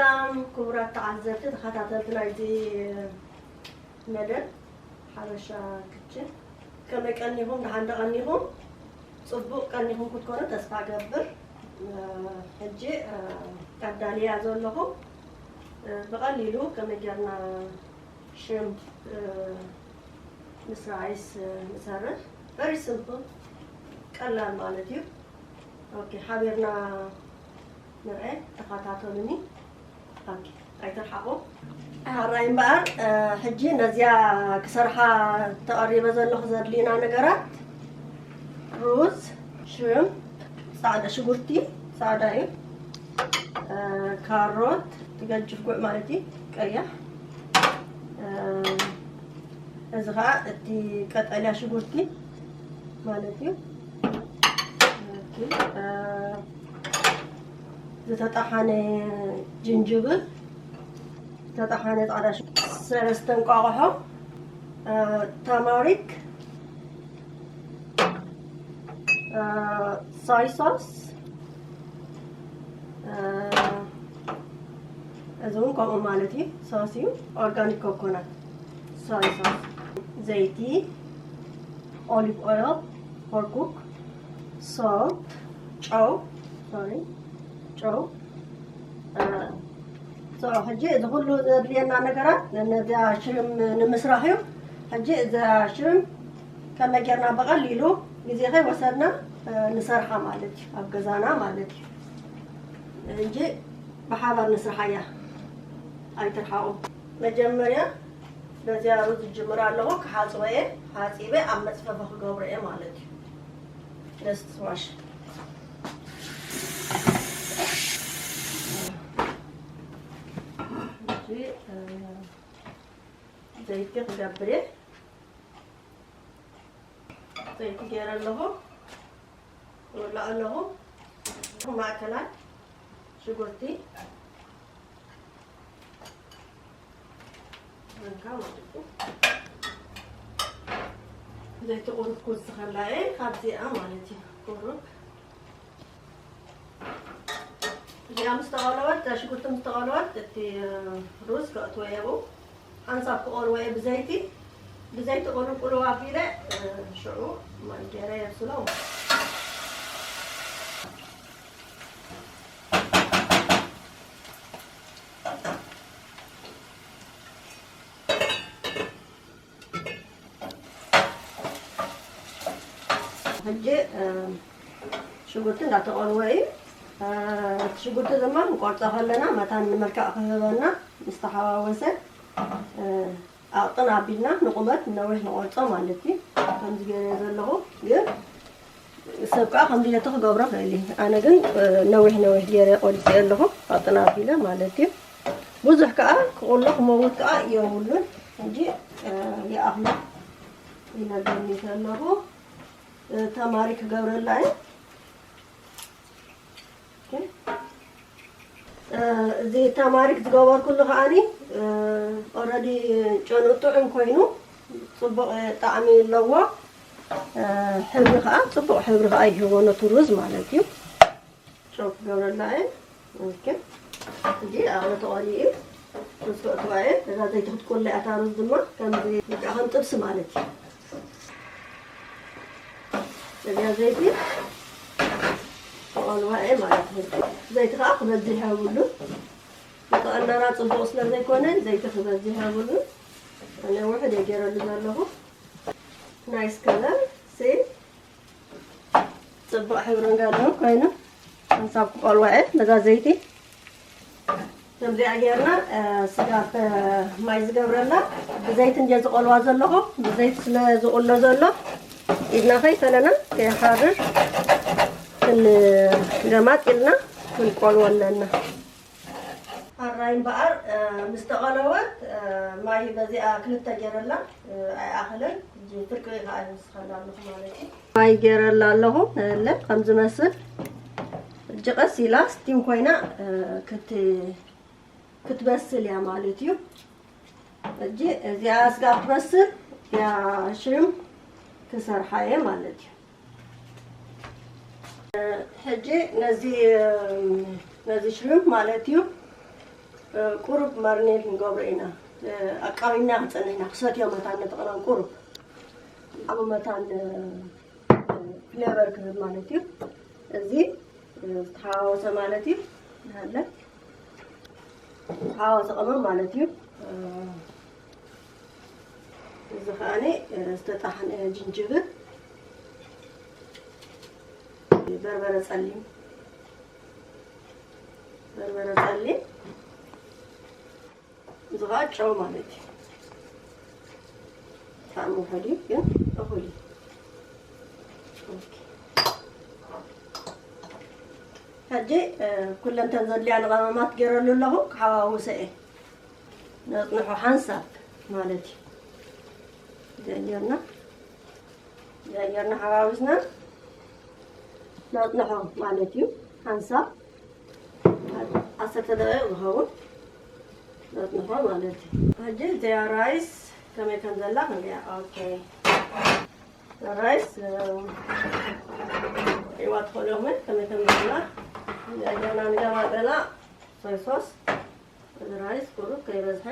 ሰላም ክቡራት ተዓዘብቲ፣ ተኸታተልቲ ናይዚ መደብ ሓበሻ ክችን፣ ከመይ ቀኒኹም? ደሓን ዶ ቀኒኹም? ጽቡቕ ቀኒኹም ክትኮኑ ተስፋ እገብር። እ፣ ሕጂ፣ እ፣ ኣዳልያ ዘለኹ፣ እ፣ ብቐሊሉ ከመይ ጌርና ሽሪምፕ፣ እ፣ ምስ ራይስ፣ እ፣ ንሰርሕ። Very simple፣ ቀላል ማለት እዩ። ኦኬ፣ ሓቢርና ንርአ፣ ተኸታተሉኒ። ኦኬ፣ ኣይትርሓቑ። ሕራይ እምበኣር፣ እ፣ ሕጂ ነዚኣ ክሰርሓ ተቐሪበ ዘለኹ ዘድልዩና ነገራት፣ ሩዝ፣ ሽሪምፕ፣ ጻዕዳ ሽጉርቲ፣ ጻዕዳ እዩ፣ እ፣ ካሮት፣ ትገጅፍ ጉዕ ማለት እዩ፣ ቀያሕ፣ እ፣ እዚ ኸኣ እቲ ቀጠልያ ሽጉርቲ ማለት እዩ። ኦኬ፣ እ፣ ዝተጠሓነ ጅንጅብል፣ ዝተጠሓነ ጻዕዳ ሽጉርቲ፣ ሰለስተ እንቋቑሖ፣ እ፣ ታማሪክ፣ እ፣ ሶይ ሶስ፣ እ፣ እዚ እውን ከምኡ ማለት እዩ። ሶስ እዩ፣ ኦርጋኒክ ኮኮናት ሶይ ሶስ፣ ዘይቲ፣ ኦሊቭ ኦይል፣ ፎር ኩክ፣ ሶልት፣ ጨው፣ ሶሪ፣ ጨው፣ እ፣ ሶ፣ ሕጂ እዚ ኩሉ ዘድልየና ነገራት ነዛ ሽሪም ንምስራሕ እዩ። ሕጂ እዛ ሽሪም ከመይ ጌርና ብቐሊሉ ግዜ ከይወሰድና፣ እ፣ ንሰርሓ ማለት እዩ፣ ኣብ ገዛና ማለት እዩ። ሕጂ ብሓባር ንስርሓያ፣ ኣይትርሓቑ። መጀመርያ በዚኣ ሩዝ እጅምር ኣለኹ፣ ክሓጽቦ እየ፣ ሓጺበ ኣብ መጽፈፊ ክገብሮ እየ ማለት እዩ። Let's wash። ሕጂ፣ እ፣ ዘይቲ ክገብር እየ። ዘይቲ ገይረ ኣለኹ፣ ወላእ ኣለኹ። ማእከላይ ሽጉርቲ ማንካ ማለት እዩ። ዘይቲ ቁሩብ ክውስኸላ እየ፣ ካብዚኣ ማለት እዩ። ቁሩብ እዚኣ ምስ ተቐለወት፣ ሽጉርቲ ምስ ተቐለወት፣ እቲ ሩዝ ከእትዎ እየ ብኡ። ሓንሳብ ክቐልዎ እየ ብዘይቲ። ብዘይቲ ቁሩብ ቁልው ኣቢለ፣ ሽዑ ማይ ገይረ የብስሎ። ሕጂ፣ እ፣ ሽጉርቲ እንዳተቐልወ እዩ። እ፣ እቲ ሽጉርቲ ድማ ንቆርጾ ከለና መታን ንመልክዕ ክህበና ምስ ተሓዋወሰ፣ እ፣ ኣቕጥን ኣቢልና ንቁመት ነዊሕ ንቆርጾ ማለት እዩ። ከምዚ ገይረ ዘለኹ ግን ሰብ ከዓ ከምዚ ኢለ ክገብሮ ክእል እዩ። ኣነ ግን፣ እ፣ ነዊሕ ነዊሕ ገይረ ቆሪጸ ኣለኹ፣ ኣቕጥን ኣቢለ ማለት እዩ። ብዙሕ ከዓ ክቑሎ ክመውት ከዓ የብሉን። ሕጂ፣ እ፣ ይኣኽሎ ኢለ ገሚተ ኣለኹ። እ፣ ተማሪ ክገብረላ እየ። ኦኬ። እ፣ እዚ ተማሪክ ዝገበርኩሉ ከዓኒ፣ እ፣ ኦልረዲ ጨኑ ጥዑም ኮይኑ ጽቡቕ ጣዕሚ ኣለዎ። እ፣ ሕብሪ ከኣ ጽቡቕ ሕብሪ ከኣ ይህቦ ነቲ ሩዝ ማለት እዩ። ጨው ክገብረላ እየ። ኦኬ። ሕጂ ኣቕሎ ተቐልዩ እዩ። ሩዝ ከእትዋ እየ። እዛ ዘይቲ ክትቁለ እያ። እታ ሩዝ ድማ ከምዚ በቃ ከም ጥብሲ ማለት እዩ። እዚኣ ዘይቲ ተቐልዋ እየ ማለት እዩ። ዘይቲ ከኣ ክበዝሕ የብሉን። ንጥዕናና ጽቡቕ ስለ ዘይኮነ ዘይቲ ክበዝሕ የብሉን። ኣነ ውሑድ እየ ገይረሉ ዘለኹ። ናይስ ከለር ሲ ጽቡቕ ሕብሪ እንዳለዎ ኮይኑ ሓንሳብ ክቆልዋ እየ ነዛ ዘይቲ። ከምዚኣ ጌርና፣ እ፣ ስጋ ብ-፣ ማይ ዝገብረላ ብዘይቲ እንድየ ዝቆልዋ ዘለኹ። ብዘይቲ ስለ ዝቁሎ ዘሎ ኢድና ከይፈለና ከይሓርር ክን-፣ ገማጥ ኢልና ክንቆልዎ ኣለና። ኣራይ እምበኣር፣ እ፣ ምስ ተቐለወት፣ እ፣ ማይ በዚኣ ክልተ ጌረላ፣ እ፣ ኣይኣኸለን። ሕጂ ፍርቂ ከኣ ይውስኸላ ኣለኹ ማለት እዩ። ማይ ጌረላ ኣለኹ። ንለ ከም ዝመስል ሕጂ ቀስ ኢላ ስቲም ኮይና፣ እ፣ ክት-፣ ክትበስል እያ ማለት እዩ። ሕጂ እዚኣ ስጋ ክትበስል እያ ሽሪም ክሰርሓ እየ ማለት እዩ። ሕጂ ነዚ፣ ነዚ ሽሪምፕ ማለት እዩ ቁሩብ ማርኔት ንገብሮ ኢና። ኣቃዊምና ክንጸንሕ ኢና። ክሰትዮ መታን ነቲ ቅመም ቁሩብ። ኣብኡ መታን ፍሌቨር ክህብ ማለት እዩ። እዚ ዝተሓዋወሰ ማለት እዩ። ሃለ ዝተሓዋወሰ ቅመም ማለት እዩ። እዚ ከኣኒ ዝተጣሕነ ጅንጅብል፣ በርበረ ጸሊም፣ በርበረ ጸሊም፣ እዚ ኸኣ ጨው ማለት እዩ። ጣዕሙ ውሑድ እዩ፣ ግን እኹል እዩ። ኦኬ። ሕጂ፣ እ፣ ኩለንተን ዘድልያ ንቐመማት ገይረሉ ኣለኹ፣ ክሓዋውሰ እየ። ነጽንሖ ሓንሳብ ማለት እዩ። እዚኣ ጌርና፣ እዚኣ ጌርና ሓዋዊስና ነጽንሖ ማለት እዩ። ሓንሳብ ዓሰርተ ደቂቕ ዝኸውን ነጽንሖ ማለት እዩ። ሕጂ እዚኣ ራይስ ከመይ ከም ዘላ ክንሪኣ። ኦኬ። ራይስ፣ እ፣ ሪእዋ ትኽእሉ ኢኹም ከመይ ከም ዘላ። እዚኣ ጌርና ንገባበላ ሶይ ሶስ። እዚ ራይስ ቁሩብ ከይበዝሐ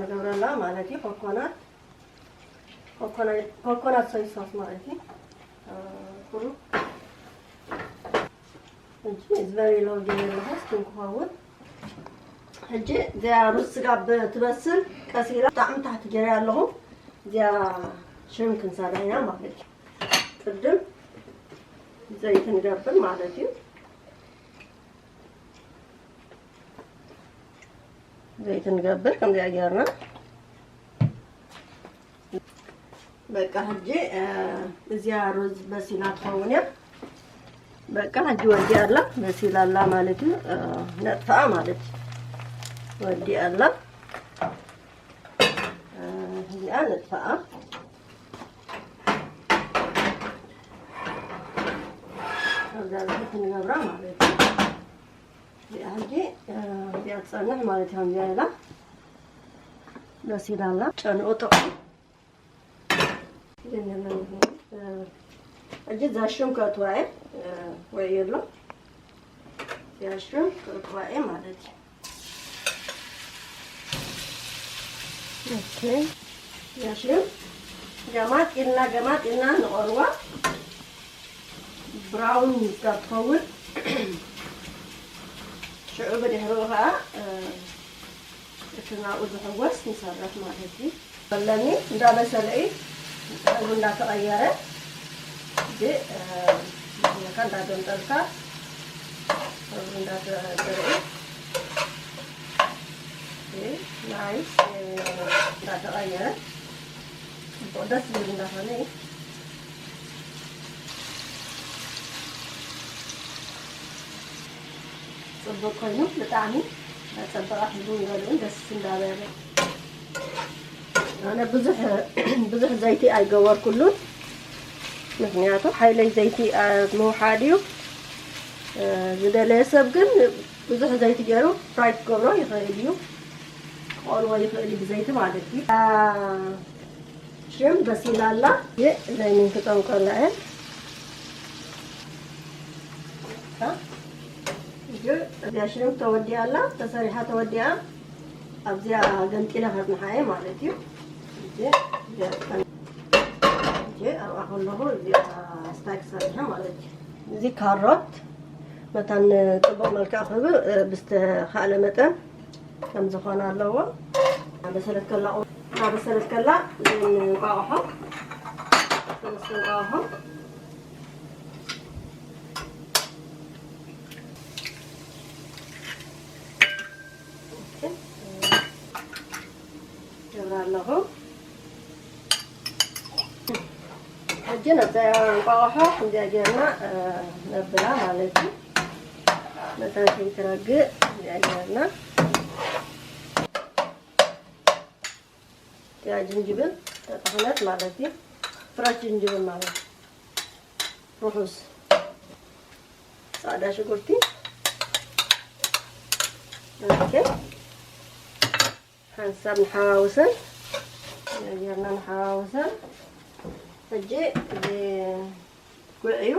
ንገብረላ ማለት እዩ። ኮኮናት፣ ኮኮናት፣ ኮኮናት ሶይ ሶስ ማለት እዩ። እ፣ ቁሩብ ሕጂ እዚ very low ገይረ ኣለኹ፣ እስኪ ክኸውን። ሕጂ እዚኣ ሩዝ ስጋ ብ-፣ ትበስል ቀስ ኢላ ብጣዕሚ ታሕቲ ገይረ ኣለኹ። እዚኣ ሽሪም ክንሰርሕ ኢና ማለት እዩ። ቅድም ዘይቲ ንገብር ማለት እዩ። ዘይቲ ንገብር ከምዚኣ ጌርና። በቃ ሕጂ፣ እ፣ እዚኣ ሩዝ በሲላ ትኸውን እያ። በቃ ሕጂ ወዲኣ ኣላ፣ በሲላ ኣላ ማለት እዩ። እ፣ ነጥፍኣ ማለት እዩ። ወዲኣ ኣላ። እ፣ እዚኣ ነጥፍኣ። ኣብዛ ርሕት ንገብራ ማለት እዩ። እዚኣ ሕጂ፣ እ፣ እዚኣ ትጸንሕ ማለት እዩ። ከምዚኣ ኢላ በሲላ ኣላ። ጨንኡ ጥዑም። ሕጂ እዛ ሽም ከእትዋ እየ፣ እ፣ ወይ የሎ። እዚኣ ሽም ከእትዋ እየ ማለት እዩ። ኦኬ። እዚኣ ሽም ገማጥ ኢልና፣ ገማጥ ኢልና ንቐርዋ። ብራውን ስጋብ ትኸውን። ሽዑ ብድሕሪኡ ኸዓ፣ እ፣ እቲ ናብኡ ዝሕወስ ንሰርሕ ማለት እዩ። ኣለኒ እንዳበሰለ እዩ፣ ሕብሩ እንዳተቐየረ፣ እዚ፣ እ፣ ማሕለካ እንዳገምጠልካ፣ ሕብሩ እንዳተቐየረ እዩ። እዚ ናይስ፣ እ፣ እንዳተቐየረ፣ ጽቡቕ ደስ ዝብል እንዳኾነ እዩ። ጽቡቕ ኮይኑ ብጣዕሚ እናጸበቐ፣ ሕብሩን ገሊኡን ደስ እንዳበለ። ኣነ ብዙሕ፣ ብዙሕ ዘይቲ ኣይገበርኩሉን፣ ምኽንያቱ ሓይለይ ዘይቲ ኣብ ምውሓድ እዩ። እ፣ ዝደለየ ሰብ ግን ብዙሕ ዘይቲ ገይሩ ፍራይ ክገብሮ ይኽእል እዩ፣ ክቐልዎ ይኽእል እዩ ብዘይቲ ማለት እዩ። እ፣ ሽም በሲላ ኣላ። የ-፣ ለይሚን ክጠንቀላ እየ። ታ-፣ እዚኣ ሽም ተወዲኣ ኣላ፣ ተሰሪሓ ተወዲኣ። ኣብዚኣ ገምጢለ ከጽንሓ እየ ማለት እዩ። እዚ፣ እዚኣ ክጠን-፣ እዚ ኣብኣ ከለኹ እዚኣ ስታይክ ሰሪሐ ማለት እዩ። እዚ ካሮት መታን ጽቡቕ መልክዕ ክህብ፣ እ፣ ብዝተኻእለ መጠን ከም ዝኾነ ኣለዎ። እናበሰለት ከላ፣ እናበሰለት ከላ እንቋቑሖ፣ ሰለስተ እንቋቑሖ። ገብራ ኣለኹ። ሕጂ ነዛ እንቋቑሖ ከምዚኣ ጌርና፣ እ፣ ነብላ ማለት እዩ። መታን ከይትረግእ ከምዚኣ ጌርና። እዚኣ ጅንጅብል ተጠኽነት ማለት እዩ። ፍረሽ ጅንጅብል ማለት እዩ። ርሑስ ጻዕዳ ሽጉርቲ። ኦኬ። ሓንሳብ ንሓዋውሰን፣ ጌርና ንሓዋውሰን። ሕጂ እዚ ጉዕ እዩ፣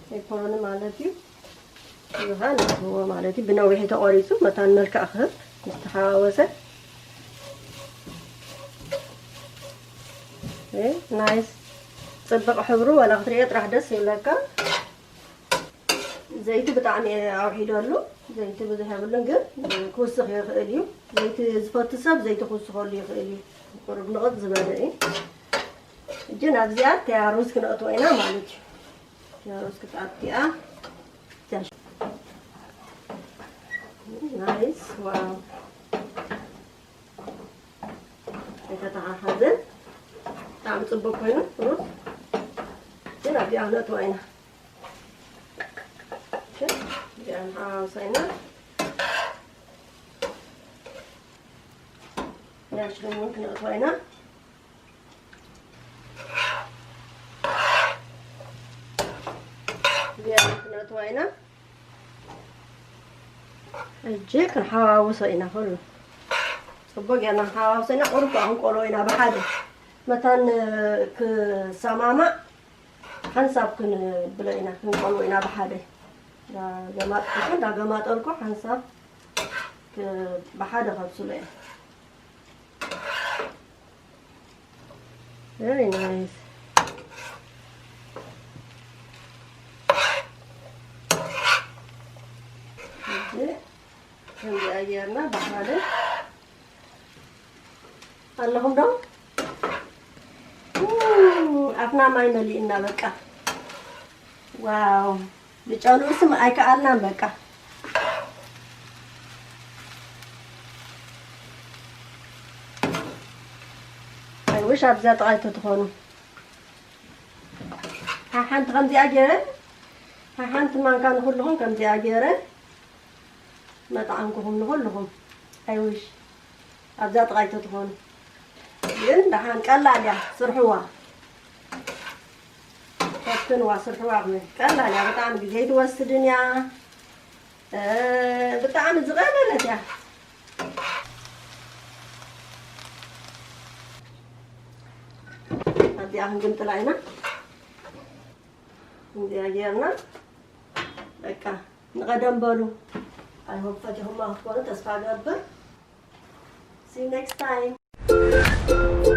ፔፐሮኒ ማለት እዩ። እዚ ኸኣ ንእትዎ ማለት እዩ፣ ብነዊሑ ተቖሪጹ መታን መልክዕ ክህብ። ዝተሓዋወሰ። ናይስ። ጽብቕ ሕብሩ ዋላ ክትሪኦ ጥራሕ ደስ ይብለካ። ዘይቲ ብጣዕሚ ኣውሒደሉ። ዘይቲ ብዙሕ የብሉን፣ ግን ክውስኽ ይኽእል እዩ። ዘይቲ ዝፈቱ ሰብ ዘይቲ ክውስኸሉ ይኽእል እዩ። ቁሩብ ንቕጽ ዝበለ እዩ። እጂ ናብዚኣ ተያሩዝ ክነእትዎ ኢና ማለት እዩ። ተያሩዝ ክትኣትያ። ናይስ፣ ዋው። ኣይተተሓሓዘን። ብጣዕሚ ጽቡቅ ኮይኑ ሩዝ። ግን ኣብዚኣ ክነእትዋ ኢና። እዚኣ ንሓዋውሳ ኢና። ያሽ ደግሞ ክንእትዋ ኢና። እዚኣ ክንእትዋ ኢና። እጂ ክንሓዋውሶ ኢና ኩሉ። ጽቡቅ ጌርና ክንሓዋውሶ ኢና። ቁሩብ ከኣ ክንቆልዎ ኢና ብሓደ። መታን ክሰማማዕ ሓንሳብ ክንብሎ ኢና፣ ክንቆልዎ ኢና ብሓደ። እንዳገማጥኩ፣ እንዳገማጠልኩ ሓንሳብ ክ-፣ ብሓደ ከብስሎ እየ። Very nice። እዚ ከምዚኣ ጌርና ብሓደ ኣለኹም ዶ? ኡ፣ ኣፍና ማይ መሊእና በቃ። ዋው፣ ብጨንኡ ስም ኣይከኣልናን በቃ። ኣይ ውሽ ኣብዛ ጥቓይ ተትኾኑ። ሓሓንቲ ከምዚኣ ገይረ፣ ሓሓንቲ ማንካ ንኹልኹም ከምዚኣ ገይረ መጥዓምኩኹም ንኹልኹም። ኣይ ውሽ ኣብዛ ጥቓይ ተትኾኑ። ግን ደሓን ቀላል እያ፣ ስርሕዋ። ፈትንዋ፣ ስርሕዋ ክብል። ቀላል እያ፣ ብጣዕሚ ግዜ ኣይትወስድን እያ። እ፣ ብጣዕሚ ዝቐለለት እያ። ኣብዚኣ ክንግምጥላ ኢና። እዚኣ ጌርና በቃ ንቐደም በሉ። I hope ፈቲኹማ ክትኮኑ ተስፋ እገብር። See you next time።